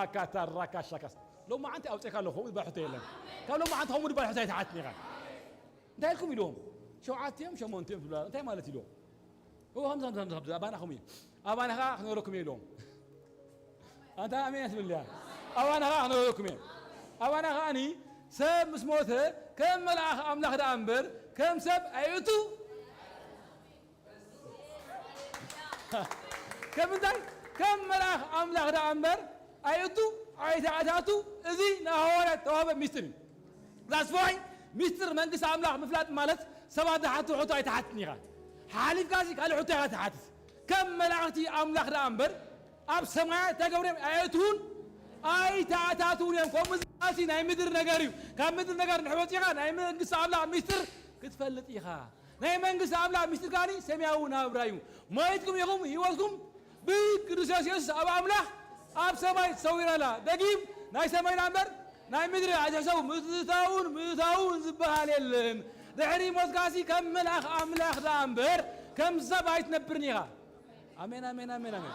ኣካታ ራካ ሻካስ ሎማዓንቲ ኣውፅእካ ኣለኹ ከምኡ ዝበሃል ሕቶ የለን። ካብ ሎማዓንቲ ከምኡ ዝበሃል ሕቶ ኣይትሓትን ኢኻ። እንታይ ኢልኩም ኢልዎም? ሸውዓተ እዮም ሸሞንተ እዮም ትብላ እንታይ ማለት ኢልዎም? እዎ ከምዚ ከምዚ ከምዚ ከምዚ ኣባና ከምኡ እዩ። ኣባና ኸዓ ክነግረኩም እየ ኢልዎም። ኣንታ ኣሜን ትብል እያ። ኣባና ኸዓ ክነግረኩም እየ። ኣባና ኸዓኒ ሰብ ምስ ሞተ ከም መልኣኽ ኣምላኽ ደኣ እምበር ከም ሰብ ኣይእቱ። ከም እንታይ? ከም መልኣኽ ኣምላኽ ደኣ እምበር ኣይእቱ ኣይተኣታቱ። እዚ ንሃዋርያት ተዋህበ ሚስጥር እዩ። That's why ሚስጥር መንግስቲ ኣምላኽ ምፍላጥ ማለት ሰባት ዝሓትዎ ሕቶ ኣይትሓትን ኢኻ። ሓሊፍካ እዚ ካልእ ሕቶ ኢኻ ትሓትት። ከም መላእኽቲ ኣምላኽ ደኣ እምበር ኣብ ሰማያት እንታይ ገብሩ እዮም? ኣየእትዉን ኣይተኣታትዉን እዮም። ከምኡ ዝበሃል ናይ ምድሪ ነገር እዩ። ካብ ምድሪ ነገር እንድሕር ወፂኻ ናይ መንግስቲ ኣምላኽ ሚስጥር ክትፈልጥ ኢኻ። ናይ መንግስቲ ኣምላኽ ምስጢር ከኣኒ ሰማያዊ ናብራ እዩ። ሞይትኩም ኢኹም፣ ህይወትኩም ብክርስቶስ የሱስ ኣብ ኣምላኽ ኣብ ሰማይ ተሰዊራ ኣላ። ደጊም ናይ ሰማይ ደኣ እምበር ናይ ምድሪ ኣይትሕሰቡ። ምእታውን ምእታውን ዝበሃል የለን። ድሕሪ ሞትካሲ ከም መልኣኽ ኣምላኽ ደኣ እምበር ከም ሰብ ኣይትነብርን ኢኻ። ኣሜን፣ ኣሜን፣ ኣሜን፣ ኣሜን።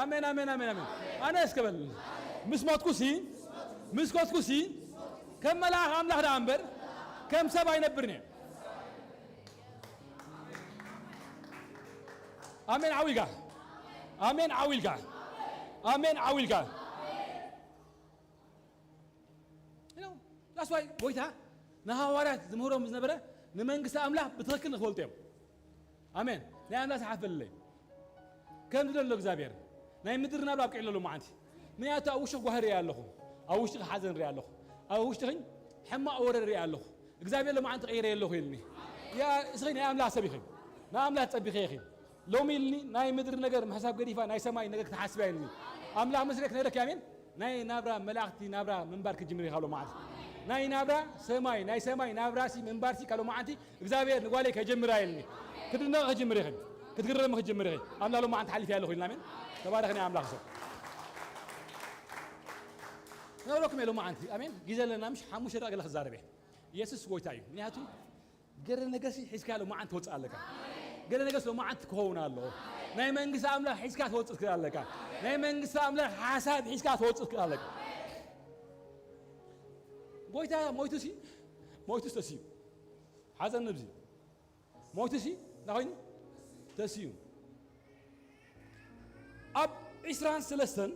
ኣሜን፣ ኣሜን፣ ኣሜን፣ ኣሜን። ኣነ እስከ በል፣ ምስ ሞትኩሲ፣ ምስ ኮትኩሲ፣ ከም መልኣኽ ኣምላኽ ደኣ እምበር ከም ሰብ ኣይነብርን እየ። ኣሜን ዓው ኢልካ። ኣሜን ዓው ኢልካ። ኣሜን ዓው ኢልካ። You know, that's why ጎይታ ንሃዋርያት ዝምህሮም ዝነበረ ንመንግስቲ ኣምላኽ ብትኽክል ንክፈልጡ እዮም። ኣሜን። ናይ ኣምላኽ ሰሓፈልለይ። ከም ዝደሎ እግዚኣብሔር ናይ ምድሪ ናብራ ኣብቂዕሎ ኣሎ መዓንቲ። ምክንያቱ ኣብ ውሽጢ ጓሂ ሪኣ ኣለኹ። ኣብ ውሽጢ ሓዘን ሪኣ ኣለኹ። ኣብ ውሽጢ ሕማቕ ወረ ሪኣ ኣለኹ። እግዚኣብሔር ሎማዓንቲ ቀይረ ኣለኹ ኢልኒ። ያ እስኺ ናይ ኣምላኽ ሰብ ኢኺ። ንኣምላኽ ጸቢኸ ኢኺ። ሎሚ ኢልኒ ናይ ምድሪ ነገር ምሕሳብ ገዲፋ ናይ ሰማይ ነገር ክትሓስብያ ኢልኒ። ኣምላኽ መስለ ክነግረኪ ኣሜን። ናይ ናብራ መላእኽቲ ናብራ ምንባር ክጅምር ኢኻ ሎማዓንቲ። ናይ ናብራ ሰማይ ናይ ሰማይ ናብራሲ ምንባርሲ ካብ ሎማዓንቲ እግዚኣብሔር ንጓለይ ከጀምራ ኢልኒ። ክትድነቕ ክጅምር ኢኺ። ክትግረም ክጅምር ኢኺ። ኣምላኽ ሎማዓንቲ ሓሊፈያ ኣለኹ ኢልና ኣሜን። ተባረኽ ናይ ኣምላኽ ሰብ። ነብረኩም እየ ሎማዓንቲ ኣሜን። ግዜ ኣለና ምሽ ሓሙሽተ ደቂቕ ገለ ክዛረብ እየ። የሱስ ጎይታ እዩ። ምክንያቱ ገለ ነገርሲ ሒዝካ ሎማዓንቲ ትወፅእ ኣለካ። ገለ ነገርሲ ሎማዓንቲ ክኸውን ኣለዎ። ናይ መንግስቲ ኣምላኽ ሒዝካ ትወፅእ ትክእል ኣለካ። ናይ መንግስቲ ኣምላኽ ሓሳብ ሒዝካ ትወፅእ ትክእል ኣለካ። ጎይታ ሞይቱሲ ሞይቱስ ተስዩ። ሓዘን ንብዚ ሞይቱሲ እንታይ ኮይኑ ተስዩ። ኣብ ዕስራን ሰለስተን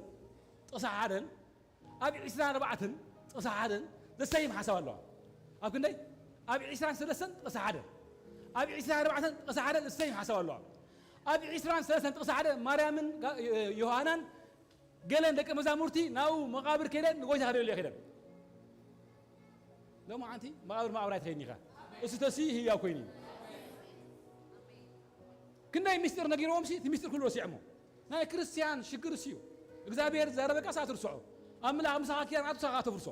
ጥቕሲ ሓደን ኣብ ዕስራን ኣርባዕተን ጥቕሲ ሓደን ዘሰይም ሓሳብ ኣለዋ። ኣብ ክንደይ? ኣብ ዕስራን ሰለስተን ጥቕሲ ሓደ። ኣብ ዕስራን ኣርባዕተን ጥቕሲ ሓደ ዘሰይም ሓሳብ ኣለዋ። ኣብ ዕስራን ሰለስተን ጥቕሲ ሓደ ማርያምን ጋ- ዮሃናን ገለን ደቂ መዛሙርቲ ናብኡ መቓብር ከይደን ንጎይታ ክርእይሉ ከይደን። ሎማዓንቲ መቓብር መቓብር ኣይትኸይድን ኢኻ። እሱ ተስዩ ህያው ኮይኑ እዩ። ክንደይ ምስጢር ነጊርዎም ሲ እቲ ምስጢር ኩሉ ረሲዖሞ። ናይ ክርስትያን ሽግር እሱ እዩ። እግዚኣብሔር ዝዛረበካ ሰዓት ርስዖ። ኣምላኽ ምሳኻ ኪዳን ኣቱ ሳኻ ተፍርሶ።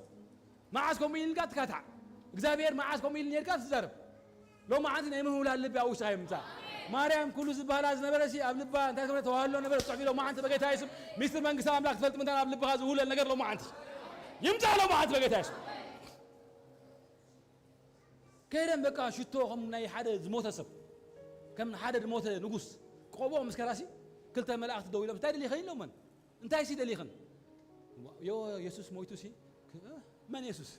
መዓዝ ከምኡ ኢልካ ትካታዕ። እግዚኣብሔር መዓዝ ከምኡ ኢል ነርካ ትዛረብ። ሎማዓንቲ ናይ ምህውላል ልቢ ኣብ ውሽጥኻ ይምጻእ። ማርያም ኩሉ ዝበሃላ ዝነበረ ሲ ኣብ ልባ እንታይ ተባህሎ ነበረ ጽሑፍ ኢሎ መዓንቲ በጌታ የሱስ ምስጢር መንግስቲ ኣምላኽ ትፈልጥ ምንታን ኣብ ልብኻ ዝውለል ነገር ሎማዓንቲ ይምጻእ ሎማዓንቲ በጌታ የሱስ። ከይደን በቃ ሽቶ ከም ናይ ሓደ ዝሞተ ሰብ ከም ሓደ ዝሞተ ንጉስ ቆቦ ምስ ከራሲ ክልተ መላእክቲ ደው ኢሎም እንታይ ደሊኸን ኢሎመን እንታይ ሲ ደሊኸን ዮ የሱስ ሞይቱ ሲ መን የሱስ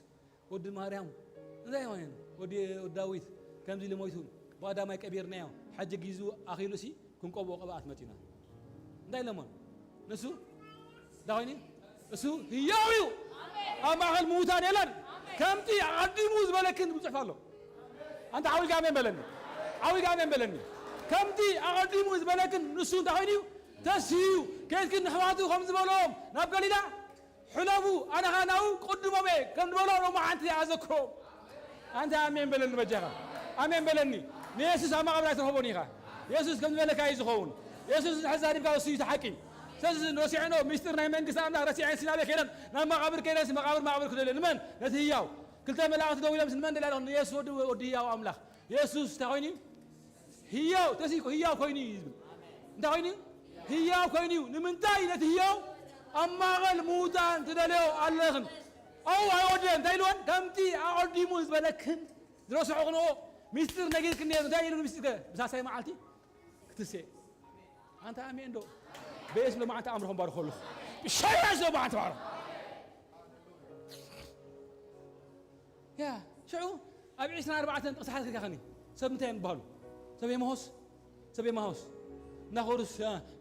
ወዲ ማርያም እንታይ ማለት ወዲ ዳዊት ከምዚ ኢሉ ሞይቱ ብቀዳማይ ቀቢርናዮ ሕጂ ጊዙ ኣኺሉ ሲ ክንቆቦ ቅብኣት መጺና እንታይ ኢሎሞ ንሱ እንታይ ኮይኑ እሱ ህያው እዩ ኣብ ማእኸል ምዉታን የለን ከምቲ ኣቐዲሙ ዝበለክን ዝብፅሕ ኣሎ ኣንታ ዓዊልካ ኣሜን በለኒ ዓዊልካ ኣሜን በለኒ ከምቲ ኣቐዲሙ ዝበለክን ንሱ እንታይ ኮይኑ እዩ ተስዩ ከይድክን ንሕዋቱ ከም ዝበሎም ናብ ገሊላ ሕለፉ ኣነ ኸዓ ናብኡ ቅድሞም እየ ከም ዝበሎ ሎማዓንቲ ኣዘክሮም ኣንታ ኣሜን በለኒ በጃኻ ኣሜን በለኒ ንየሱስ ኣብ መቓብር ኣይትረኽቦን ኢኻ የሱስ ከም ዝበለካ እዩ ዝኸውን የሱስ እንድሕር ዛሪብካ እሱ እዩ እቲ ሓቂ ስለዚ ረሲዐንኦ ምስጢር ናይ መንግስቲ ኣምላኽ ረሲዐን ሲናበ ከይደን ናብ መቓብር ከይደንሲ መቓብር መቓብር ክደልዮ ንመን ነቲ ህያው ክልተ መላእኽቲ ደው ኢሎምሲ ንመን ደልያ ኣለኹ ንየሱስ ወዲ ወዲ ህያው ኣምላኽ የሱስ እንታይ ኮይኑ እዩ ህያው ተሲእኮ ህያው ኮይኑ እዩ ዝብል እንታይ ኮይኑ እዩ ህያው ኮይኑ እዩ ንምንታይ ነቲ ህያው ኣብ ማእኸል ምዉታን ትደልዮ ኣለኽን ኣው ኣይወደን እንታይ ኢልወን ከምቲ ኣቐዲሙ ዝበለክን ዝረስዖ ክንኦ ሚስጥር ነጊርክን ነይሩ እንታይ ኢሉ ሚስጥር ብሳሳይ መዓልቲ ክትስኤ ኣንታ ኣሜን ዶ በየስ ሎማዓንቲ ኣምርኾም ባርኾ ኣለኹ ብሻይና ሎማዓንቲ ባርኾ ያ ሽዑ ኣብ ዕስራን ኣርባዕተን ጥቕሲ ሓትትካ ከኒ ሰብ እንታይ እዮም ዝበሃሉ? ሰብ የማሆስ ሰብ የማሆስ እንዳኸዱስ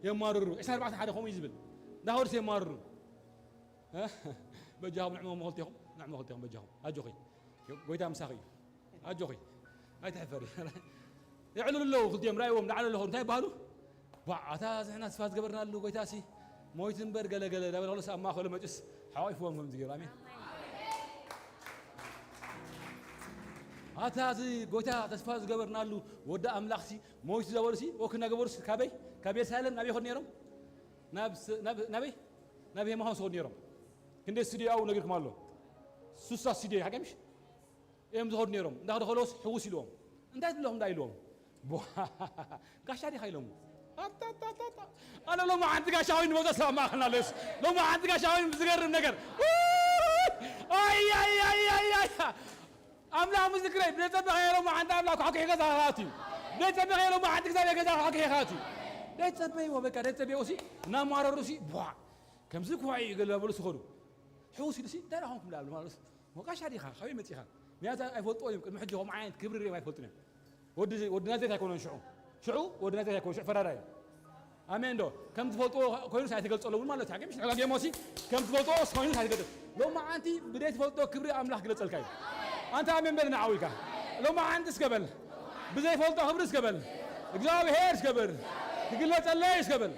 የማርሩ። ዕስራን ኣርባዕተን ሓደ ከምኡ እዩ ዝብል። እንዳኸዱስ የማርሩ። በጃኹም ንዕሞ መኸልቲኹም ንዕሞ ኸልቲኹም በጃኹም ኣጆኺ ጎይታ ምሳኺ እዩ። ኣጆኺ ኣይትሕፈሪ። የዕልሉ ኣለዉ ክልቲኦም ራእይዎም ላዕሊ ኣለኹ እንታይ ይበሃሉ? ቧዕ ኣታ ዝሕና ተስፋ ዝገበርናሉ ጎይታ ሲ ሞይቱ እምበር ገለገለ ዳበለ ከሎስ ኣብ ማእኸሉ መጭስ ሓቋይፍዎም ከም ዝገይሩ ኣሜን። ኣታ እዚ ጎይታ ተስፋ ዝገበርናሉ ወዲ ኣምላኽሲ ሞይቱ ዘበሉሲ ወክ እናገበሩሲ ካበይ ካብ የሩሳሌም ናበይ ይኸዱ ነይሮም? ናበይ ናብ የማሆስ ይኸዱ ነይሮም። ክንደይ ስቱዲዮ ኣብኡ ነጊርኩም ኣሎ። ሱሳ ስቱዲዮ ሓቀምሽ እዮም ዝኸዱ ነይሮም። እንዳኸዱ ከለውስ ሕውስ ኢልዎም እንታይ ትብለኹም ዳ ኢልዎም። ጋሻ ዲኻ ኢሎም። ኣነ ሎሚ ሓንቲ ጋሻ ኮይኑ መዘ ሰብ ማእኸልና ኣለስ ሎሚ ሓንቲ ጋሻ ኮይኑ ዝገርም ነገር። ኣምላኽ ምስክረይ ብዘይጸበኸ ሎሚ ሓንቲ ኣምላኽ ኳሕኩሒ ገዛ ክኣቱ እዩ። ብዘይጸበኸ ሎሚ ሓንቲ እግዚኣብሔር ገዛ ኳሕኩሒ ክኣቱ እዩ። ደይጸበይዎ በቃ ደይጸበይዎ ሲ እናማረሩ ሲ ቧ ከምዚ ክዋዒ ገለ በሉ ስኸዱ። ሕውስ ኢሉ ሲ እንታይ ዳኾንኩም ዳብሉ ማለት ወቃሻ ዲኻ ካበይ መጺኻ? ምክንያቱ ኣይፈልጥዎ እዮም ቅድሚ ሕጂ ከምኡ ዓይነት ክብሪ ሪኦም ኣይፈልጡን እዮም። ወዲ ወዲ ናዝሬት ኣይኮነን ሽዑ ሽዑ ወዲ ናዝሬት ኣይኮነን ሽዑ ፈራዳይ እዩ። ኣሜን ዶ ከም ትፈልጥዎ ኮይኑስ ኣይትገልጸሎምን ማለት እዩ። ሓቂምሽ ንዕጋ ጌሞሲ ከም ትፈልጥዎ ኮይኑስ ኣይትገልጽ። ሎማዓንቲ ብደይ ትፈልጥዎ ክብሪ ኣምላኽ ግለጸልካ እዩ። ኣንታ ኣሜን በል ንዓው ኢልካ ሎማዓንቲ እስከ በል ብዘይፈልጦ ክብሪ እስከ በል እግዚኣብሔር እስከ በል ክግለጸለይ እስከ በል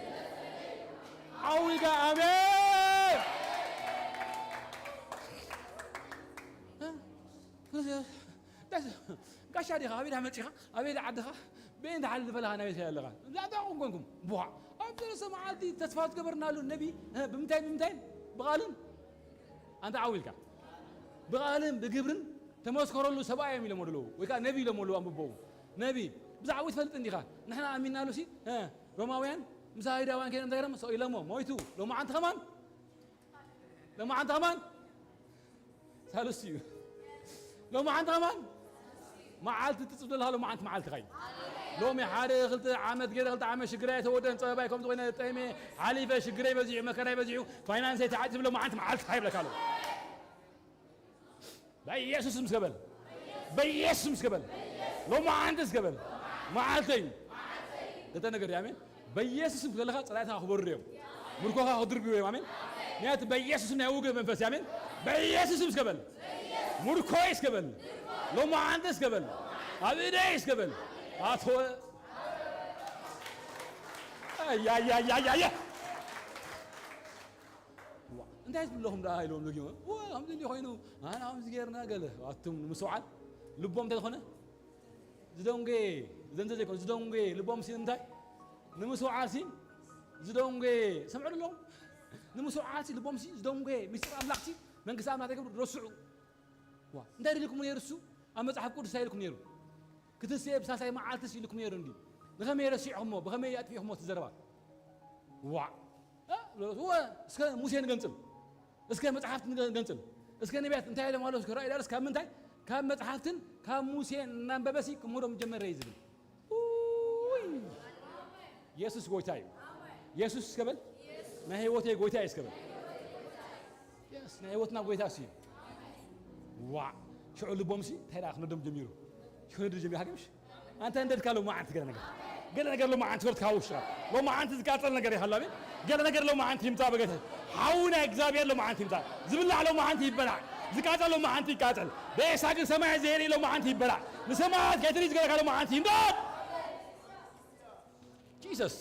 ዓው ኢልካ ኣሜን። ጋሻ ዲኻ ኣበይ ዳ መጺኻ ኣበይ ዳ ዓድኻ በይን ዳሓል ዝበለኻ ናበይ ኣለኻ ዛዕባ ቁንኮንኩም ቡኻ ኣብ ሰለስተ መዓልቲ ተስፋ ዝገበርናሉ ነቢ ብምንታይ ብምንታይ ብቓልን ኣንታ ዓው ኢልካ ብቓልን ብግብርን ተመስከረሉ ሰብኣይ እዮም ኢሎም ኣለዉ ወይ ከዓ ነቢ ኢሎም ኣለዉ ኣንብበው ነቢ ብዛዕባ ትፈልጥ እንዲኻ ንሕና ኣሚንናሉ ሲ ሮማውያን ምስ ኣይሁዳውያን ከይኖም እንታይ ገይሮም ሰቕ ኢሎሞ ሞይቱ ሎማዓንቲ ከማን ሎማዓንቲ ከማን ሳልስቲ እዩ። ሎማዓንቲ ከማን መዓልቲ ትጽብ ዘለኻ ሎማዓንቲ መዓልትኻ እዩ። ሎሚ ሓደ ክልተ ዓመት ገይረ ክልተ ዓመት ሽግረይ ኣይተወደን ጸበባይ ከም ዝኾነ ጠሜ ሓሊፈ ሽግረይ በዚሑ መከራይ በዚሑ ፋይናንሰይ ተዓጺቡ ሎማዓንቲ መዓልትኻ ይብለካ ኣሎ። በኢየሱስ ስም እስከ በል። በኢየሱስ ስም እስከ በል። ሎማዓንቲ እስከ በል። መዓልተይ እዩ። እተ ነገር እዩ። ኣሜን። በኢየሱስ ስም ከለኻ ጸላእትኻ ክበሩ እዮም። ምርኮኻ ክድርብዩ እዮም። ኣሜን። ምክንያቱ በኢየሱስ ስም ናይ ውግእ መንፈስ እዩ። ኣሜን። በኢየሱስ ስም እስከ በል። ምርኮይ እስከ በል። ሎማዓንቲ እስከ በል። ኣብ እደይ እስከ በል። ኣቶ ኣያያያያያ እንታይ ትብለኹም ደኣ ኢሎም ነጊቦም። ዋ፣ ከምዚ እንዲ ኮይኑ፣ ኣና ከምዚ ጌርና ገለ። ኣቱም ንምስውዓል ልቦም እንታይ ዝኾነ? ዝደንጎየ፣ ዘንዘ ዘይኮነ፣ ዝደንጎየ ልቦም ሲ እንታይ? ንምስውዓል ሲ ዝደንጎየ፣ ሰምዑ ኣለኹም? ንምስውዓል ሲ ልቦም ሲ ዝደንጎየ፣ ምስጢር ኣምላኽ ሲ መንግስቲ ኣምላኽ ዘይገብሩ ረስዑ። ዋ፣ እንታይ ኢልኩም ነይሩ እሱ? ኣብ መጽሓፍ ቅዱስ እንታይ ኢልኩም ነይሩ? ክትንስኤ ብሳልሳይ መዓልትስ ኢልኩም ነይሩ እንዲ። ንኸመይ ረሲዕኹሞ? ብኸመይ ኣጥፊእኹሞ እቲ ዘረባ? ዋዕ! እ፣ እወ፣ እስከ ሙሴ ንገንጽል። እስከ መጽሓፍቲ ንገ-፣ ንገንጽል። እስከ ነቢያት እንታይ ኢሎም ኣለዉ? እስከ ራእይ ዳርስ ካብ ምንታይ? ካብ መጽሓፍትን ካብ ሙሴ እናንበበሲ ክምህሮም ጀመረ እዩ ዝብል። ኡይ! የሱስ ጎይታ እዩ። የሱስ እስከ በል። ናይ ህይወተይ ጎይታ እዩ እስከ በል። የስ፣ ናይ ህይወትና ጎይታ እሱ እዩ። ዋዕ! ሽዑ ልቦም ሲ እንታይ ደኣ ክነዶም ጀሚሩ? ክነዱ ጀሚሩ። ሓቂምሽ? ኣንተ እንደድካ ሎማዓንቲ ገለ ነገር። ገለ ነገር ሎማዓንቲ ወርትካ ውሽጥካ። ሎማዓንቲ ዝቃጸል ነገር ይሃሉ፣ ኣሜን? ገለ ነገር ሎማዓንቲ ይምጻእ በገተ። ሓው ናይ እግዚኣብሔር ሎማዓንቲ ይምጻእ። ዝብላዕ ሎማዓንቲ ይበላዕ። ዝቃጸል ሎማዓንቲ ይቃጸል። በየሳግን ሰማይ ዘየርኢ ሎማዓንቲ ይበላዕ። ንሰማያት ከይትርኢ ዝገለካ ሎማዓንቲ ይምጻእ። ጂሰስ።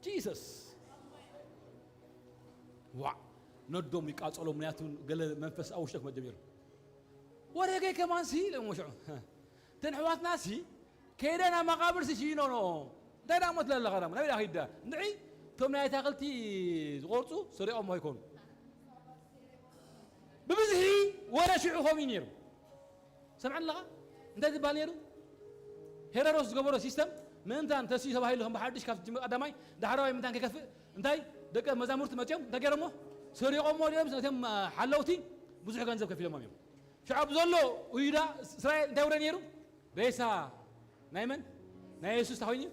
ጂሰስ። ዋዕ! ነዶም ይቃጸሎም፣ ምክንያቱ ገለ መንፈስ ኣብ ውሽጠ ክመት ጀሚሩ። ወረገይ ከማን ሲ ኢሎም ሽዑ። እተን ኣሕዋትና ሲ ከይደን ኣብ መቓብር ሲ ሽይኖኖ። እንታይ ደኣ ሞት ለለኻ ደኣ? ናበይ ደኣ ኺዳ? እንድዒ እቶም ናይ ኣታኽልቲ ዝቖርጹ ሰሪቖም ኣይኮኑ። ብብዝሒ ወረ ሽዑ ከምኡ እዩ ነይሩ። ሰምዐኒ ኣለኻ? እንታይ ዝበሃል ነይሩ? ሄሮዶስ ዝገበሮ ሲስተም ምእንታን ተስዩ ተባሂሉ ከም ብሓድሽ ካብ ዝጅምር ቀዳማይ ዳሕረዋይ ምእንታን ከይከፍእ እንታይ ደቀ መዛሙርቲ መጺኦም እንታይ ገይሮሞ? ሰሪቖሞ ድዮም ነቶም ሓለውቲ ብዙሕ ገንዘብ ከፊሎሞም እዮም። ሽዑ ኣብ ዘሎ ይሁዳ እስራኤል እንታይ ወረ ነይሩ? ሬሳ ናይ መን? ናይ የሱስ እንታይ ኮይኑ እዩ?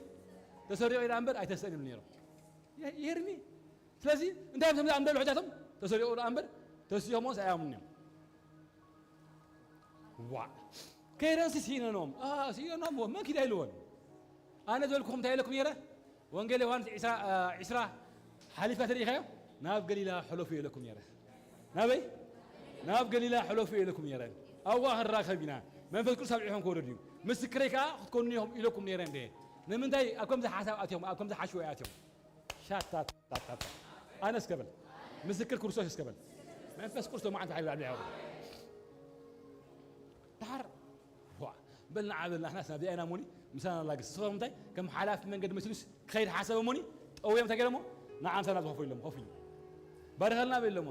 ተሰሪቑ እዩ ደኣ እምበር ኣይተስእን ይብሉ ነይሮም። የ-፣ ይሄርሚ። ስለዚ እንታይ እዮም ኣብ ደሎ ሕጃቶም? ተሰሪቑ ደኣ እምበር ተስዮሞስ ኣይኣምኑን እዮም። ዋ ከይረንሲ ሲኢነኖም ሲኢነኖም መን ኪዳ ኢልዎን ኣነ ዝበልኩኹም እንታይ ኢለኩም ነይረ? ወንጌል ዮሃንስ ዒስራ ሓሊፍካ ተሪኢኻዮ? ናብ ገሊላ ሕለፉ ኢለኩም ነይረ። ናበይ? ናብ ገሊላ ሕለፉ ኢለኩም ነይረ። ኣብኡ ክንራኸብ ኢና። መንፈስ ቅዱስ ኣብ ልዕሊኹም ክወርድ እዩ። ምስክረይ ከኣ ክትኮኑ ኢኹም ኢለኩም ነይረ እንደ ንምንታይ ኣብ ከምዚ ሓሳብ ኣትዮም ኣብ ከምዚ ሓሽወ ኣትዮም ሻታታታታ ኣነ እስከበል ምስክር ክርስቶስ እስከበል መንፈስ ቅዱስ ሎማዓንቲ ሓይል ኣብ ልዕሊኹም ድሓር ዋ በልና ዓበልና ኣሕናስ ናብዚኣ ኢና ሞኒ ምሳና ላግስ ስኸም እንታይ ከም ሓላፊ መንገዲ መሲሉስ ክኸይድ ሓሰበ ሞኒ ጠውዮም እንታይ ገይረሞ ንዓምሳ ናብ ዝኾፉ ኢሎም ኮፍ ኢሉ ባሪኸልና በ ኢሎሞ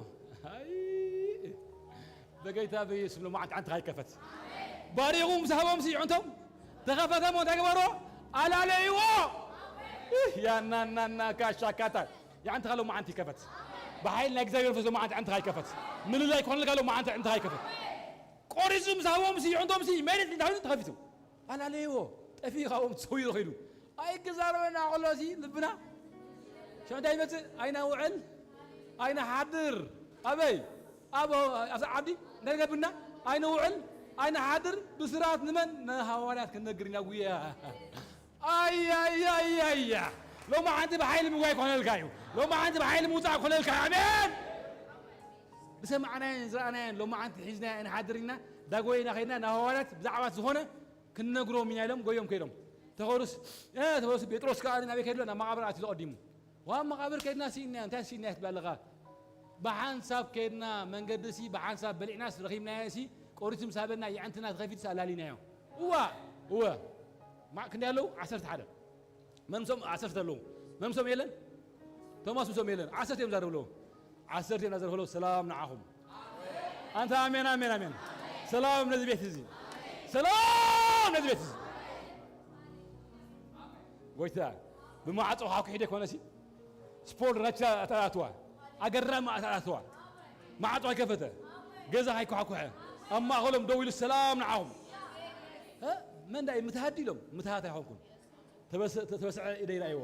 ኣይ በጌታ በኢየሱስ ሎማዓንቲ ዓንትኻ ይከፈት ባሪኹ ምስ ሃቦም ሲ ይዕንቶም ተኸፈተ ሞ እንታይ ገበሮ ኣላለይዎ ያናናና ካሻካታ የዓንትኻ ሎማዓንቲ ይከፈት ብሓይል ናይ እግዚኣብሔር መንፈስ ሎማዓንቲ ዓንትኻ ይከፈት ምልላይ ክኾነልካ ሎማዓንቲ ዓንትኻ ይከፈት ቆሪሱ ምስ ሃቦም ሲ ይዕንቶም ሲ መሬት እንታይ ተኸፊቱ ኣላለይዎ ጠፊኡ ካብኦም ተሰዊሩ ኸይዱ ኣይክዛረበና ከሎ ሲ ልብና ሽዑ እንታይ ይመፅእ ኣይነውዕል ኣይነሓድር ኣበይ ኣብ ኣብዛ ዓዲ እንታይ ገብና ኣይነውዕል ኣይነሓድር ብስራት ንመን ንሃዋርያት ክንነግር ኢና ጉያ ኣያያያያ ሎማዓንቲ ብሓይሊ ምዋይ ክኾነልካ እዩ ሎማዓንቲ ብሓይሊ ምውፃእ ክኾነልካ ኣሜን ብሰማዕናየን ዝረኣናየን ሎማዓንቲ ሒዝናዮ ንሓድር ኢና ዳጎይና ከይድና ናብ ሃዋርያት ብዛዕባ ዝኾነ ክንነግሮም ኢና ኢሎም ጎዮም ከይዶም ተኸሩስ ተኸሩስ ጴጥሮስ ከዓ ናበይ ከይድሎ ናብ መቓብር ኣትዩ ተቐዲሙ ዋብ መቓብር ከይድና ስኢናዮ እንታይ ስኢናዮ ትብል ኣለኻ ብሓንሳብ ከይድና መንገዲ ሲ ብሓንሳብ በሊዕናስ ረኺብናዮ ሲ ቆሪቱ ምስ ሃበና የዕንትና ተኸፊቱ ኣላሊናዮ እዋ እወ ማዕ ክንደይ ኣለዉ ዓሰርተ ሓደ መምሶም ዓሰርተ ኣለዉ መምሶም የለን ቶማስ ምሶም የለን ዓሰርተ እዮም ዛረብ ኣለዉ ዓሰርተ እዮም ዛረብ ኣለዉ ሰላም ንዓኹም ኣንተ ኣሜን ኣሜን ኣሜን ሰላም ነዚ ቤት እዚ ሰላም ነዚ ቤት እዚ ጎይታ ብማዕጾ ሓኩሒ ደኮነሲ ስፖል ራቻ ኣተኣትዋ ኣገራሚ ኣተኣትዋ ማዕጾ ኣይከፈተ ገዛ ኣይኳሕኩሐ ኣብ ማእኸሎም ደው ኢሉ ሰላም ንዓኹም መን ዳይ ምትሃድ ኢሎም ምትሃት ኣይኾንኩን ተበስዐ ኢደይ ራእይዎ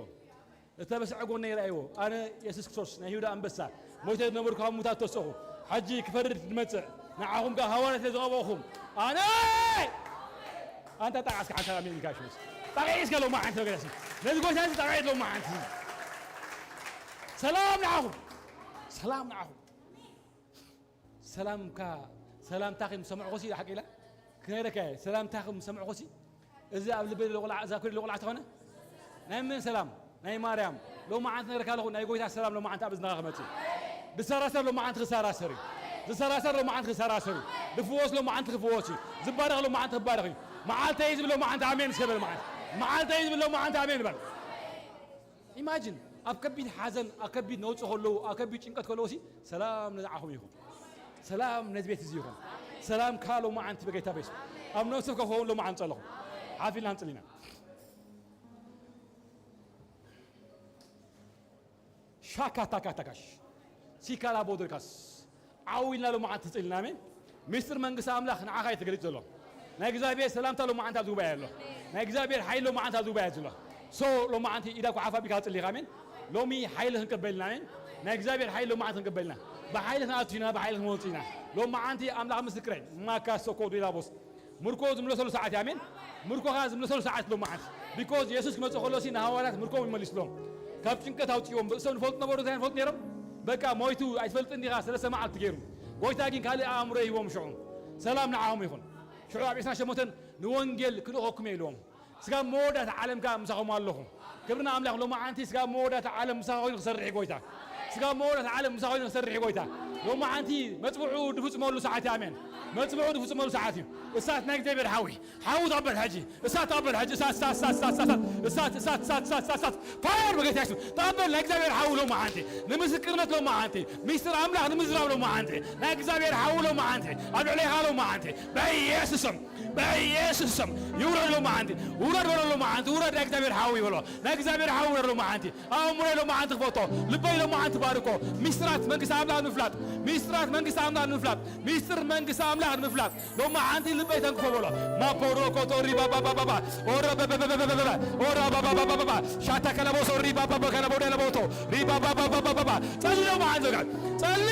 እተበስዐ ጎነይ ራእይዎ ኣነ የሱስ ክርስቶስ ናይ ይሁዳ ኣንበሳ ሞይተ ዝነበርኩ ካብ ሙታት ተሰኹ ሓጂ ክፈርድ ዝመጽእ ንዓኹም ጋር ሃዋርያት ዝቐበኹም ኣነ ኣንታ ጣቃስካ ሓንታ ኣሜን ኢልካ ሽመስ ጣቂዒ እስከ ሎማ ሓንቲ ነገር ያሲ ነዚ ጎይታ እዚ ጣቂዒ ሎማ ሓንቲ ሰላም ንዓኹም ሰላም ንዓኹም ሰላምካ ሰላምታኺ ምስ ሰምዕኹሲ ሓቂ ኢላ ክነግረካ እየ ሰላምታኺ ምስ ሰምዕኹሲ እዚ ኣብ ልበይ ዘሎ ቆልዓ እዛ ኩሪ ቆልዓ ተኾነ ናይ መን ሰላም ናይ ማርያም ሎማዓንቲ ነግረካ ኣለኹ ናይ ጎይታ ሰላም ሎማዓንቲ ኣብ እዝንኻ ክመጽእ ዝሰራሰር ሎማዓንቲ ክሰራሰር እዩ ዝሰራሰር ሎማዓንቲ ክሰራሰር እዩ ዝፍወስ ሎማዓንቲ ክፍወስ እዩ ዝባረኽ ሎማዓንቲ ክባረኽ እዩ መዓልተይ ዝብል ሎማዓንቲ ኣሜን ዝሰበል መዓልቲ መዓልተይ ዝብል ሎማዓንቲ ኣሜን ይበል ኢማጂን ኣብ ከቢድ ሓዘን ኣብ ከቢድ ነውፂ ከለዉ ኣብ ከቢድ ጭንቀት ከለዉ ሲ ሰላም ንዝዓኹም ይኹን ሰላም ነዚ ቤት እዚ ይኹን ሰላም ካ ሎማዓንቲ በጌታ በሱ ኣብ ነፍስፍ ከኸውን ሎማዓን ፀለኹ ሓፊልና ንፅሊና ሻካታካታካሽ ሲካላ ቦድርካስ ዓው ኢልና ሎማዓንቲ ትፅልና ኣሜን ሚስጥር መንግስቲ ኣምላኽ ንዓኻ እዩ ተገሊጹ ዘሎ ናይ እግዚኣብሔር ሰላምታ ሎማዓንቲ ኣብዚ ጉባኤ ኣሎ ናይ እግዚኣብሔር ሓይሊ ሎማዓንቲ ኣብዚ ጉባኤ ዘሎ ሶ ሎማዓንቲ ኢዳ ኳሓፍ ኣቢልካ ትጽሊ ኢኻ ኣሜን ሎሚ ሓይሊ ክንቅበል ኢና ኣሜን ናይ እግዚኣብሔር ሓይሊ ሎማዓንቲ ክንቅበል ኢና ብሓይሊ ክንኣቱ ኢና ብሓይሊ ክንወጽእ ኢና ሎማዓንቲ ኣምላኽ ምስክረይ ማካ ሶኮ ዲላቦስ ምርኮ ዝምለሰሉ ሰዓት እዩ ኣሜን ምርኮኻ ዝምለሰሉ ሰዓት ሎማዓንቲ because የሱስ ክመጽእ ከሎ ሲ ንሃዋርያት ምርኮም ይመሊስሎም ካብ ጭንቀት ኣውፅዎም ርእሶም ዝፈልጡ ነበሩ እንታይ ንፈልጡ ነይሮም በቃ ሞይቱ ኣይትፈልጥን ዲኻ ሰለስተ መዓልቲ ገይሩ ጎይታ ግን ካልእ ኣእምሮ ይህቦም ሽዑ ሰላም ንዓኹም ይኹን ሽዑ ኣብ ዒስራን ሸሞንተን ንወንጌል ክልእኸኩም እየ ኢልዎም ስጋብ መወዳእታ ዓለም ከኣ ምሳኹም ኣለኹ ክብሪ ንኣምላኽ ሎማዓንቲ ስጋብ መወዳእታ ዓለም ምሳኻ ኮይኑ ክሰርሕ እዩ ጎይታ ስጋብ መወዳእታ ዓለም ምሳኻ ኮይኑ ክሰርሕ እዩ ጎይታ ሎማዓንቲ መፅብዑ ድፍፅመሉ ሰዓት እዩ ኣሜን መፅብዑ ድፍፅመሉ ሰዓት እዩ እሳት ናይ እግዚኣብሔር ሓዊ ሓዊ ተቐበል ሕጂ እሳት ተቐበል ሕጂ እሳት እሳት እሳት እሳት እሳት እሳት እሳት እሳት እሳት እሳት እሳት ፋየር በጌታ የሱስ ተቐበል ናይ እግዚኣብሔር ሓዊ ሎማዓንቲ ንምስክርነት ሎማዓንቲ ሚስጥር ኣምላኽ ንምዝራብ ሎማዓንቲ ናይ እግዚኣብሔር ሓዊ ሎማዓንቲ ኣብ ልዕሌኻ ሎማዓንቲ በኢየሱስም በኢየሱስም ይውረድ ሎማዓንቲ ውረድ በሎ ሎማዓንቲ ውረድ ናይ እግዚኣብሔር ሓዊ ይበሎ ናይ እግዚኣብሔር ሓዊ ውረድ ሎማዓንቲ ኣእምሮይ ሎማዓንቲ ክፈቶ ልበይ ሎማዓንቲ ባርኮ ሚስጥራት መንግስቲ ኣምላኽ ንምፍላጥ ሚስጥራት መንግስቲ ኣምላኽ ንምፍላጥ ሚስጥር መንግስቲ ኣምላኽ ንምፍላጥ ሎማዓንቲ ልበይ ተንክፎ በሎ ማፖሮኮቶ ሪባባባባባ ኦረበበበበበበበ ኦራባባባባባባ ሻታ ከለቦሶ ሪባባባ ከለቦ ደለቦቶ ሪባባባባባባ ጸሊ ሎማዓንቲ ጸሊ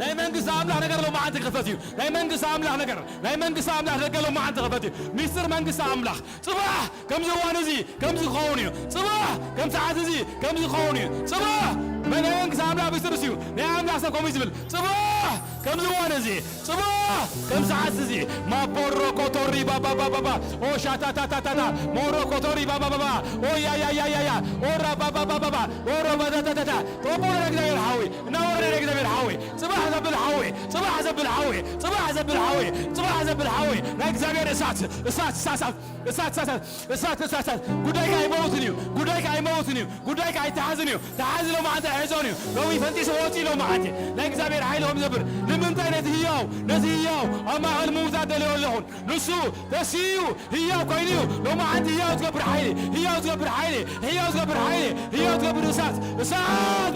ናይ መንግስቲ ኣምላኽ ነገር ሎማዓንቲ ክፈት እዩ። ናይ መንግስቲ ኣምላኽ ነገር፣ ናይ መንግስቲ ኣምላኽ ደገ ሎማዓንቲ ክፈት እዩ። ሚስጥር መንግስቲ ኣምላኽ ጽባሕ ከምዚ እዋን እዚ ከምዚ ክኸውን እዩ። ጽባሕ ከም ሰዓት እዚ ከምዚ ክኸውን እዩ። ጽባሕ ናይ መንግስቲ ኣምላኽ ሚስጥር እዩ። ናይ ኣምላኽ ሰብ ከምኡ እዩ ዝብል። ጽባሕ ከምዚ እዋን እዚ፣ ጽባሕ ከም ሰዓት እዚ። ማፖሮ ኮቶሪ ባባባባባ ኦሻታታታታታ ሞሮ ኮቶሪ ባባባባ ኦያያያያያ ኦራ ባባባባባ ኦሮ ባታታታታ ጦቦ ለእግዚኣብሔር ሓዊ እናወረደ ለእግዚኣብሔር ሓዊ ጽባሕ ዘብል ሓዊ ጽባሕ ዘብል ሓዊ ጽባሕ ዘብል ሓዊ ጽባሕ ዘብል ሓዊ ናይ እግዚኣብሔር እሳት እሳት እሳት እሳት እሳት እሳት እሳት እሳት እሳት ጉዳይካ ኣይመውትን እዩ። ጉዳይካ ኣይመውትን እዩ። ጉዳይካ ኣይተሓዝን እዩ። ተሓዚ ሎማዓንቲ ኣይሕዞን እዩ። ሎሚ ፈንጢሱ ወፂ ሎማዓንቲ ናይ እግዚኣብሔር ሓይሊ ከም ዘብር ንምንታይ ነቲ ህያው ነቲ ህያው ኣብ ማእኸል ምውታት ደልዮ ኣለኹን ንሱ ተስዩ ህያው ኮይኑ እዩ። ሎማዓንቲ ህያው ትገብር ሓይሊ ህያው ትገብር ሓይሊ ህያው ትገብር ሓይሊ ህያው ትገብር እሳት እሳት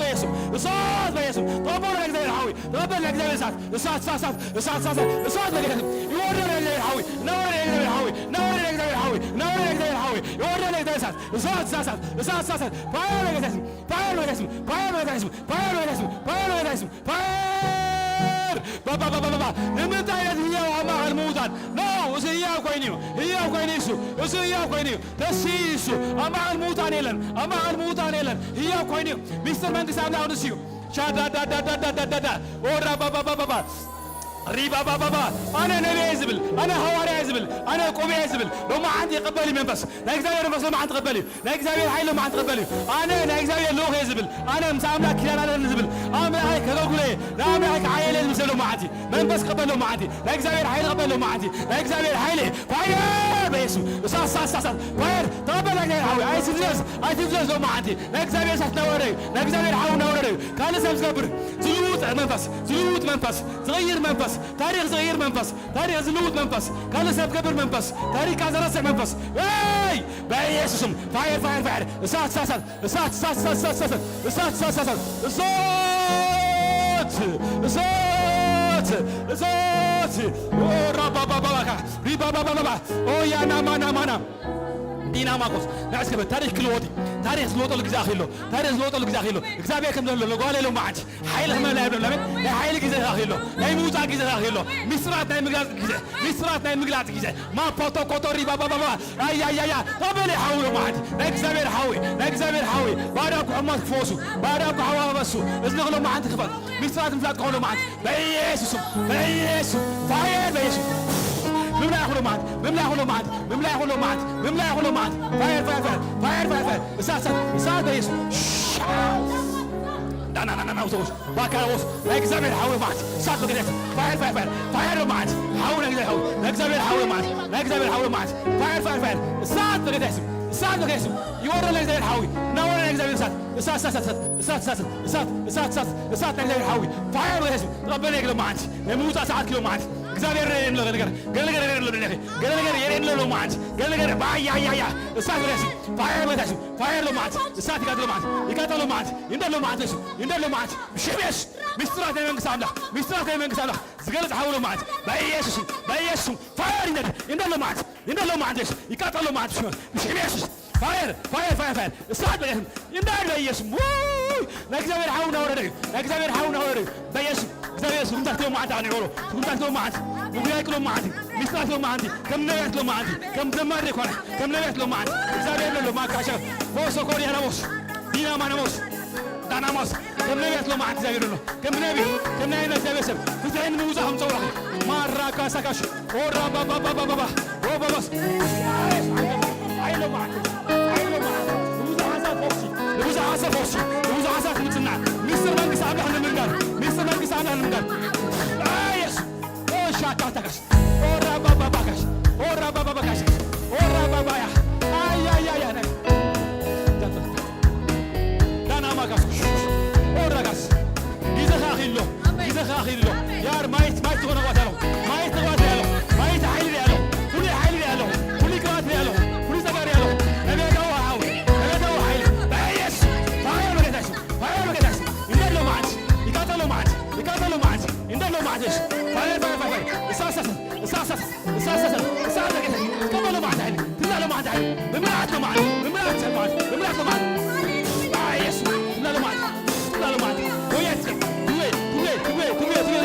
በየሱም እሳት በየሱም ጠቦ ናይ እግዚኣብሔር ሓዊ ተቐበል ናይ እግዚኣብሔር እሳት እሳት እሳት እሳት እሳት እሳት እሳት እሳት በጌታ ስም ይወርዳል። ናይ እግዚኣብሔር ሓዊ እናወረደ ናይ እግዚኣብሔር ሓዊ እናወረደ ናይ እግዚኣብሔር ሓዊ እናወረደ ናይ እግዚኣብሔር ሓዊ ይወርዳል። ናይ እግዚኣብሔር እሳት እሳት እሳት እሳት እሳት እሳት እሳት ፋየር በጌታ ስም ፋየር በጌታ ስም ፋየር በጌታ ስም ፋየር በጌታ ስም ፋየር በጌታ ስም ፋየር ባባባባባ ንምንታይ ነቲ ህያው ኣብ ማእኸል ምውታን ኖ እዚ ህያው ኮይኑ እዩ። ህያው ኮይኑ እዩ። እሱ ህያው ኮይኑ እዩ። ተስዩ እዩ እሱ ኣብ ማእኸል ምውታን የለን። ኣብ ማእኸል ምውታን የለን። ህያው ኮይኑ እዩ። ሚስጥር መንግስቲ ኣምላኽ ንሱ እዩ። ሻዳዳዳዳዳዳዳ ኦራባባባባባ ሪባባባባ ኣነ ነቢየ ዝብል ኣነ ሃዋርያ ዝብል ኣነ ቆቢዐ ዝብል ሎማዓንቲ ይቐበል እዩ መንፈስ ናይ እግዚኣብሔር መንፈስ ሎማዓንቲ ይቐበል እዩ ናይ እግዚኣብሔር ሓይሊ ሎማዓንቲ ይቐበል እዩ ኣነ ናይ እግዚኣብሔር ልኡኽ እየ ዝብል ኣነ ምስ ኣምላኽ ኪዳን ኣለኒ ዝብል ኣምላኸይ ከገልግሎ እየ ንኣምላኸይ ክዓየለ ዝብል ሰብ ሎማዓንቲ መንፈስ ክቐበል ሎማዓንቲ ናይ እግዚኣብሔር ሓይሊ ክቐበል ሎማዓንቲ ናይ እግዚኣብሔር ሓይሊ ፋየር በየሱስ እሳት እሳት እሳት እሳት ፋየር ተቐበል ናይ እግዚኣብሔር ሓዊ ኣይትፍዘዝ ኣይትፍዘዝ ሎማዓንቲ ናይ እግዚኣብሔር እሳት እናወረደ እዩ ናይ እግዚኣብሔር ሓዊ እናወረደ እዩ ካልእ ሰብ ዝገብር ዝልውጥ መንፈስ ዝልውጥ መንፈስ ዝቕይር መንፈስ ታሪኽ ዝቕይር መንፈስ ታሪኽ ዝልውጥ መንፈስ ካልእ ሰብ ዝገብር መንፈስ ታሪኽካ ዘረስዕ መንፈስ ይ በኢየሱስም ፋየር ፋየር ፋየር እሳት እሳት እሳት እሳት እሳት እሳት እሳት እሳት እሳት እሳት እሳት እሳት እሳት እሳት እሳት ራባባባባካ ሪባባባባባ ኦያናማናማና ዲናማኮስ ንዕስ ክብል ታሪኽ ክልወጥ እዩ። ታሪኽ ዝለወጠሉ ግዜ ኣኺሎ ታሪኽ ዝለወጠሉ ግዜ ኣኺሎ እግዚኣብሔር ከም ዘሎ ለጓለ ኢሎም መዓንቲ ሓይሊ ክመላ የብሎም ኣሜን ናይ ሓይሊ ግዜ ኣኺሎ ናይ ምውፃእ ግዜ ኣኺሎ ሚስጥራት ናይ ምግላፅ ግዜ ሚስጥራት ናይ ምግላፅ ግዜ ማፖቶኮቶሪ ባባባባ ኣያያያ ተበለ ሓዊ ሎም መዓንቲ ናይ እግዚኣብሔር ሓዊ ናይ እግዚኣብሔር ሓዊ ባዳ ኩሕሞት ክፈወሱ ባዳ ኩሕዋ በሱ እዝኒ ክሎም መዓንቲ ክፈት ሚስጥራት ምፍላጥ ክኸውሎ መዓንቲ በኢየሱስም በኢየሱስ ፋየር በኢየሱስ ምምላእ ክሎ መዓንቲ ምምላእ ክሎ መዓንቲ ምምላእ ክሎ መዓንቲ ምምላእ ክሎ መዓንቲ ፋየር ፋየር ፋየር ፋየር ፋየር ፋየር እሳት እሳት እሳት በኢየሱስ ዳናናናና ውሰውስ ባካዎስ ናይ እግዚኣብሔር ሓዊ መዓንቲ እሳት በገደት ፋየር ፋየር ፋየር ፋየር መዓንቲ ሓዊ ናይ እግዚኣብሔር ሓዊ ናይ እግዚኣብሔር ሓዊ መዓንቲ ናይ እግዚኣብሔር ሓዊ መዓንቲ ፋየር ፋየር ፋየር እሳት በገደት እሳት በገደት ይወረድ ናይ እግዚኣብሔር ሓዊ እናወረድ ናይ እግዚኣብሔር እሳት እሳት እሳት እሳት እሳት እሳት እሳት እሳት እሳት እሳት እሳት ናይ እግዚኣብሔር ሓዊ ፋየር በገደት ተቐበለ ይግሎ መዓንቲ ናይ ምውፃእ ሰዓት ክሎ መዓንቲ እግዚኣብሔር የርእየን ኣሎ ነገር ገለ ነገር የርእየን ኣሎ ብለኺ ገለ ነገር የርእየን ኣሎ መዓንቲ ገለ ነገር ባያያያ እሳት በገደት ፋየር በገደት ፋየር ሎ መዓንቲ እሳት ይቃጠሎ መዓንቲ ይቃጠሎ መዓንቲ ይንደሎ መዓንቲ እሱ ይንደሎ መዓንቲ ብሽም የሱስ ሚስጥራት ናይ መንግስቲ ኣምላኽ ሚስጥራት ናይ መንግስቲ ኣምላኽ ዝገልጽ ሓውሎ መዓንቲ በኢየሱስም በኢየሱስም ፋየር ይንደድ ይንደሎ መዓንቲ ይንደሎ መዓንቲ የሱስ ይቃጠሎ መዓንቲ ብሽም ብሽም የሱስ ፋየር ፋየር ፋየር ፋየር እሳት በኢየሱስ ይንደድ በኢየሱስ ውይ ናይ እግዚኣብሔር ሓው እናወረደ እዩ ናይ እግዚኣብሔር ሓው እናወረደ እዩ በኢየሱስ እግዚኣብሔር ስጉምታት ክሎ መዓንቲ ኣነ ይበሎ ስጉምታት ክሎ መዓንቲ ምጉያይ ክሎ መዓንቲ ሚስጥራት ክሎ መዓንቲ ከም ነቢያት ክሎ መዓንቲ ከም ዘማሪ ዘይኮነ ከም ነቢያት ክሎ መዓንቲ እግዚኣብሔር ለሎ ማካሸ ፎሶ ኮሪያናሞስ ዲናማናሞስ ዳናሞስ ከም ነቢያት ክሎ መዓንቲ እግዚኣብሔር ለሎ ከም ነቢ ከም ናይ እግዚኣብሔር ሰብ ፍትሕን ምውዛእ ከም ፀውራ ማራ ካሳካሽ ኦራ ባባባባባባ ሮባባስ ኣይሎ መዓንቲ ኣይሎ መዓንቲ ንብዙሓት ፈውሲ ንብዙሓት ፈውሲ ንብዙሓት ምጽናዕ ሚስጥር መንግስቲ ኣምላኽ ንምንጋር ሚስጥር መንግስቲ ኣምላኽ ንምንጋር ኣየስ ኦሻካታካሽ ኦራባባባካሽ ኦራባባባካሽ ኦራባባያ ኣያያያ ዳናማካስ ኦራጋስ ግዜኻ ኣኺሎ ግዜኻ ኣኺሎ ያር ማየት ማየት ዝኾነ ቋት ያለው ማየት ተቋት ያለው ማየት ሓይሊ ያለው ፍሉይ ሓይሊ ያለው ፍሉይ ቅባት ያለው ፍሉይ ጸጋ ያለው ነቢያታዊ ሓዊ ነቢያታዊ ሓይሊ በኢየሱስ ፋየር በጌታ ስም ፋየር በጌታ ስም ይንደድ ሎማዓንቲ ይቃጠል ሎማዓንቲ ይቃጠል ሎማዓንቲ ይንደድ ሎማዓንቲ ፋየር ፋየር ፋየር እሳት እሳት እሳት እሳት እሳት እሳት እሳት እሳት በጌታ ትቀበል ሎማዓንቲ ሓይሊ ትምላ ሎማዓንቲ ሓይሊ ብምልኣት ሎማዓንቲ ብምልኣት ሎማዓንቲ ብምልኣት ሎማዓንቲ በኢየሱስ ትምላ ሎማዓንቲ ትምላ ሎማዓንቲ ወያት ትቀ ትግበ ትግበ ትግበ ትግበ ትግበ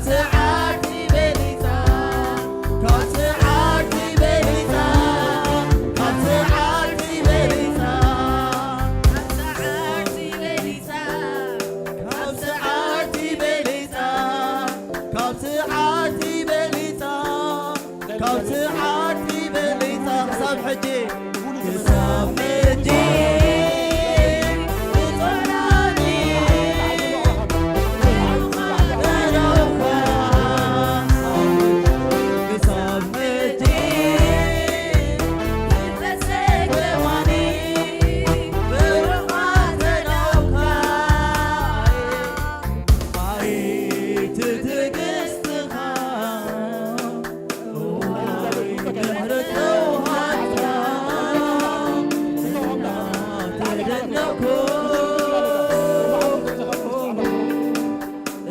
ሰዓርቲ በሊጻ፣ ካብ ሰዓርቲ በሊጻ፣ ካብ ሰዓርቲ በሊጻ፣ ካብ ሰዓርቲ በሊጻ፣ ካብ ሰዓርቲ በሊጻ፣ ካብ ሰዓርቲ በሊጻ፣ ካብ ሰዓርቲ በሊጻ ክሳብ ሕጂ፣ ክሳብ ሕጂ ብጾላኒ ተደውኻ፣ ክሳብ ሕጂ ብተሰከማኒ ብሩኻት ተደውኻ። ኣይ ትዕግስትኻ፣ እዋይ ምሕረት ተውሃብካ፣ እናተደነቕኩ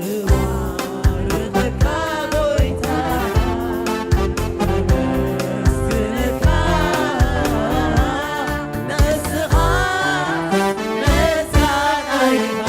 እባርኸካ ጎይታ፣ እመስግነካ፣ ንስኻ ምስጋና ኢኻ።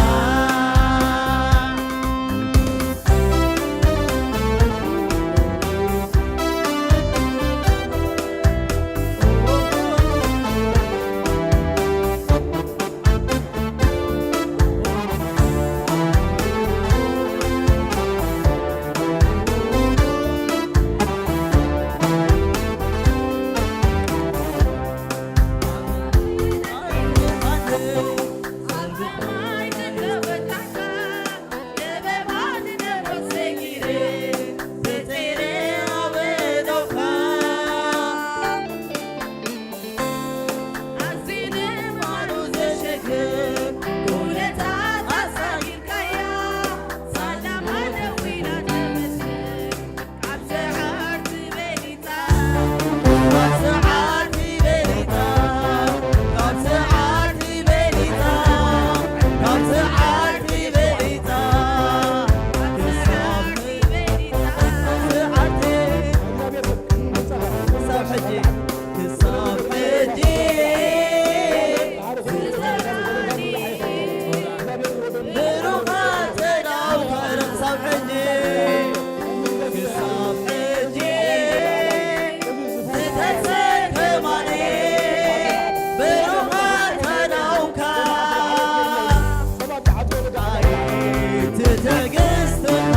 ክሳብ ሕጂ ብሩኻት ተዳውካ ክሳብ ሕጂ፣ ክሳብ ሕጂ ዝተሰከማኒ ብሩኻት ተዳውካ። ኣይ ትዕግስትኻ፣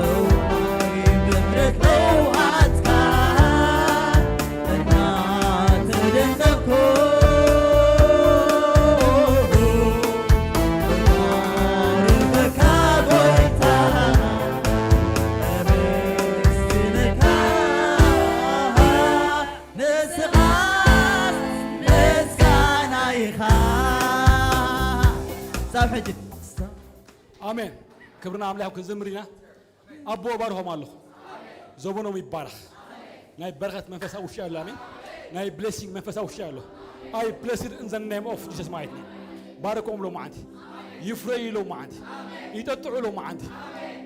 እዋይ ምሕረት ለውሃትካ፣ እናተደነቕኩ እባርኸካ ጎይታ፣ እመስግነካ፣ ንስኻስ ምስጋና ኢኻ። ሳብ ሕጂ ኣሜን። ክብርና ኣምላኽ ክንዝምር ኢና። ኣቦ እባርኾም ኣለኹ። ዘበኖም ይባረኽ። ናይ በረኸት መንፈስ ኣብ ውሽጢ ኣሎ። ኣሜን። ናይ ብሌሲንግ መንፈስ ኣብ ውሽጢ ኣሎ። I blessed in the name of Jesus ማለት ነው። ባረኮም ሎማዓንቲ። ይፍረዩ ሎማዓንቲ። ይጠጥዑ ሎማዓንቲ።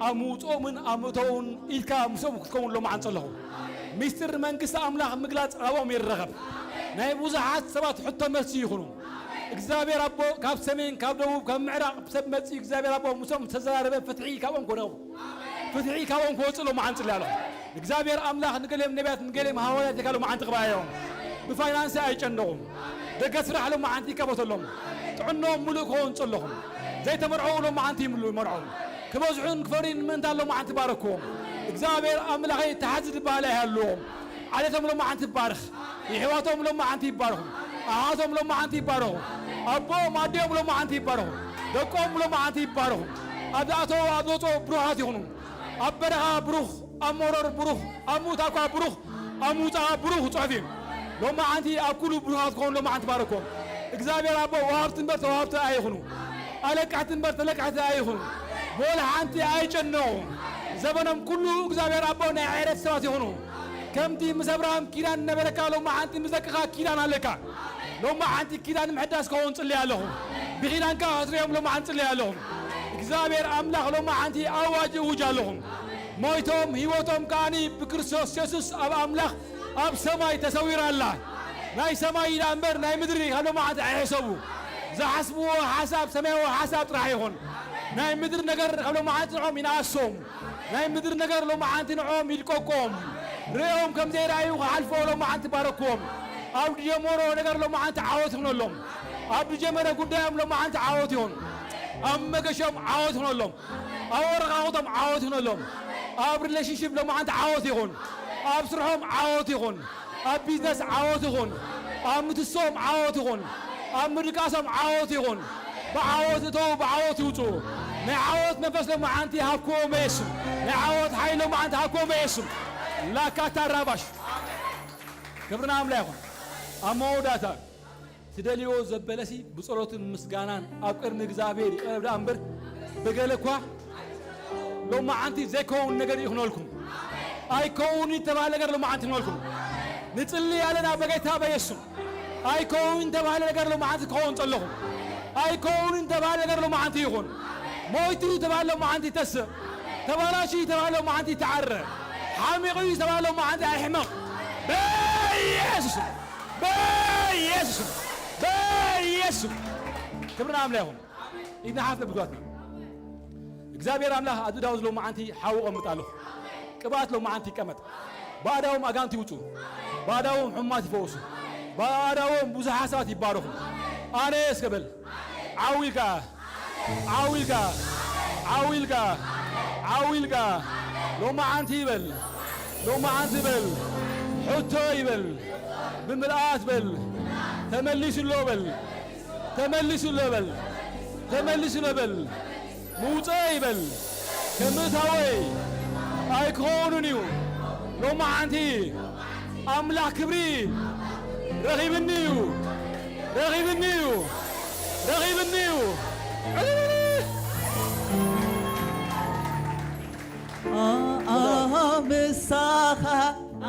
ኣብ ምውፅኦምን ኣብ ምእተውን ኢድካ ምስኦም ክትከውን ሎማዓንቲ ኣለኹ። ሚስጥር መንግስቲ ኣምላኽ ምግላፅ ኣብኦም ይረኸብ። ናይ ብዙሓት ሰባት ሕቶ መልሲ ይኹኑ። እግዚኣብሔር ኣቦ ካብ ሰሜን፣ ካብ ደቡብ፣ ካብ ምዕራብ ሰብ መጺኡ እግዚኣብሔር ኣቦ ምስኦም ዝተዘራረበ ፍትሒ ካብኦም ክረኽቡ፣ ፍትሒ ካብኦም ክወጽእ ሎማዓንቲ እጽሊ ኣለኹ። እግዚኣብሔር ኣምላኽ ንገሊኦም ነቢያት፣ ንገሊኦም ሃዋርያት ኢልካ ሎማዓንቲ ቅባዮም። ብፋይናንስ ኣይጨነቑም። ደገ ስራሕ ሎማዓንቲ ይከፈተሎም። ጥዕኖም ምሉእ ክኸውን ጸለኹም። ዘይተመርዐው ሎማዓንቲ ይምሉ ይመርዖም። ክበዝሑን ክፈርዩን ምእንታን ሎማዓንቲ ባረክዎም። እግዚኣብሔር ኣምላኸይ ተሓዚ ድበሃል ኣይሃልዎም። ዓሌቶም ሎማዓንቲ ይባረኽ። የሕዋቶም ሎማዓንቲ ይባረኹ። ኣሓቶም ሎማዓንቲ ይባረኹ። ኣቦኦም ኣዲኦም ሎማዓንቲ ይባረኹ። ደቆም ሎማዓንቲ ይባረኹ። ኣብ ዝኣተዎ ኣብ ዝወፅኦ ብሩኻት ይኹኑ። ኣብ በረኻ ብሩኽ፣ ኣብ መሮር ብሩኽ፣ ኣብ ምውታ እኳ ብሩኽ፣ ኣብ ምውፃኣ ብሩኽ ፅሑፍ እዩ። ሎማዓንቲ ኣብ ኩሉ ብሩኻት ክኾኑ ሎማዓንቲ ባረኮም። እግዚኣብሔር ኣቦ ወሃብቲ እምበር ተዋሃብቲ ኣይኹኑ። ኣለቃሕቲ እምበር ተለቃሕቲ ኣይኹኑ። ወላ ሓንቲ ኣይጨነቑ። ዘበኖም ኩሉ እግዚኣብሔር ኣቦ ናይ ዕረት ሰባት ይኹኑ። ከምቲ ምስ ኣብርሃም ኪዳን ነበረካ፣ ሎማዓንቲ ምስ ደቅኻ ኪዳን ኣለካ። ሎማዓንቲ ኪዳን ምሕዳስ ክኸውን ጽልየ ኣለኹ። ብኪዳንካ ክትሪኦም ሎማዓንቲ ጽልየ ኣለኹ። እግዚኣብሔር ኣምላኽ ሎማዓንቲ ኣዋጅ እውጅ ኣለኹ። ሞይቶም ህይወቶም ከኣኒ ብክርስቶስ የሱስ ኣብ ኣምላኽ ኣብ ሰማይ ተሰዊራ ኣላ። ናይ ሰማይ ኢላ እምበር ናይ ምድሪ ካብ ሎማዓንቲ ኣይሕሰቡ። ዝሓስብዎ ሓሳብ ሰማያዊ ሓሳብ ጥራሕ ይኹን። ናይ ምድሪ ነገር ካብ ሎማዓንቲ ንዖም ይንኣሶም። ናይ ምድሪ ነገር ሎማዓንቲ ንዖም ይልቀቆም። ርእዮም ከም ዘይረኣዩ ክሓልፎ ሎማዓንቲ ባረክዎም። ኣብ ዝጀመሮ ነገር ሎማዓንቲ ዓወት ይኹነሎም። ኣብ ዝጀመረ ጉዳዮም ሎማዓንቲ ዓወት ይኹን። ኣብ መገሾም ዓወት ይኹነሎም። ኣብ ወረቃቕቶም ዓወት ይኹነሎም። ኣብ ሪሌሽንሺፕ ሎማዓንቲ ዓወት ይኹን። ኣብ ስርሖም ዓወት ይኹን። ኣብ ቢዝነስ ዓወት ይኹን። ኣብ ምትሶም ዓወት ይኹን። ኣብ ምድቃሶም ዓወት ይኹን። ብዓወት እተው፣ ብዓወት ይውፁ። ናይ ዓወት መንፈስ ሎማዓንቲ ሃብክዎም በየስም። ናይ ዓወት ሓይሊ ሎማዓንቲ ሃብክዎም በየስም። ላካታ ራባሽ። ክብርና ኣምላ ይኹን። ኣብ መወዳእታ ትደልዮ ዘበለሲ ብጸሎትን ምስጋናን ኣብ ቅድሚ እግዚኣብሔር ይቐርብ ደኣ እምበር፣ ብገለ እኳ ሎማዓንቲ ዘይከውን ነገር ይኹነልኩም። ኣይከውን ዝተባህለ ነገር ሎማዓንቲ ይኹነልኩም። ንጽሊ ኣለና በጌታ በየሱም። ኣይከውን ዝተባህለ ነገር ሎማዓንቲ ክኸውን ጸለኹም። ኣይከውን ዝተባህለ ነገር ሎማዓንቲ ይኹን። ሞይቱ ዝተባህለ ሎማዓንቲ ይተስእ። ተባላሹ ዝተባህለ ሎማዓንቲ ይተዓረ። ሓሚቑ ዝተባህለ ሎማዓንቲ ኣይሕመቕ። በየሱስ በየሱስ በየሱስ ክብሪ ንኣምላኽ ይኹን። ኢድና ሓፍ ነብል ጓትና። እግዚኣብሔር ኣምላኽ ኣብዚ ዳውዝ ሎማዓንቲ ሓዊ ቀምጥ ኣለኹ። ቅብኣት ሎማዓንቲ ይቀመጥ። ባዕዳዎም ኣጋንት ይውፁ። ባዕዳዎም ሕሙማት ይፈወሱ። ባዕዳዎም ብዙሓት ሰባት ይባረኹ። ኣነ እስከ በል ዓው ኢልካ ዓው ኢልካ ዓው ኢልካ ዓው ኢልካ ሎማዓንቲ ይበል። ሎማዓንቲ በል። ሕቶ ይበል። ብምልኣት በል። ተመሊሱ ኣሎ በል። ተመሊሱ ኣሎ በል። ተመሊሱ ኣሎ በል። ምውፀ ይበል። ከምእታወይ ኣይክኸውንን እዩ። ሎማዓንቲ ኣምላኽ ክብሪ ረኺብኒ እዩ። ረኺብኒ እዩ። ረኺብኒ እዩ። ኣሃ ምሳኻ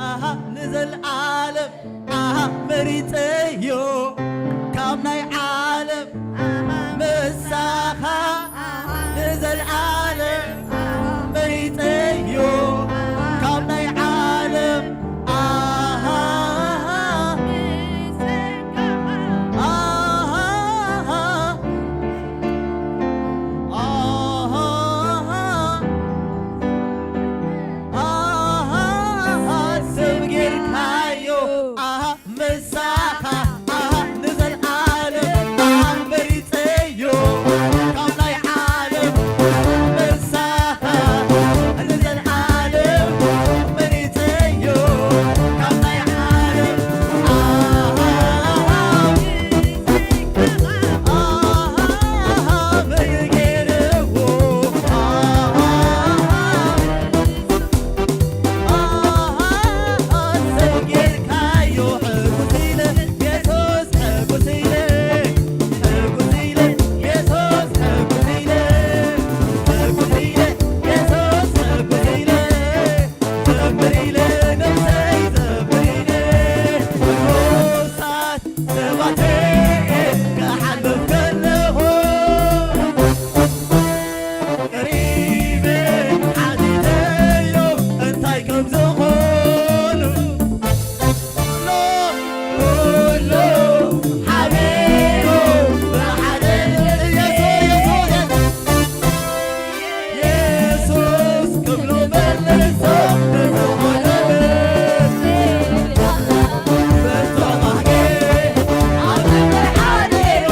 ኣሃ ንዘልዓለም ኣሃ መሪጸዮ ካብ ናይ ዓለም ኣሃ ምሳኻ ኣሃ ንዘልዓለም ኣሃ መሪጸዮ ካብ ናይ ዓለም ኣሃ ኣሃ ኣሃ ኣሃ ሰብ ጌርካዮ ኣሃ ምሳኻ ኣሃ ንዘልዓለም ኣሃ መሪጸዮ ካብ ናይ ዓለም ምሳኻ ንዘልዓለም መሪጸዮ ካብ ናይ ዓለም ኣሃ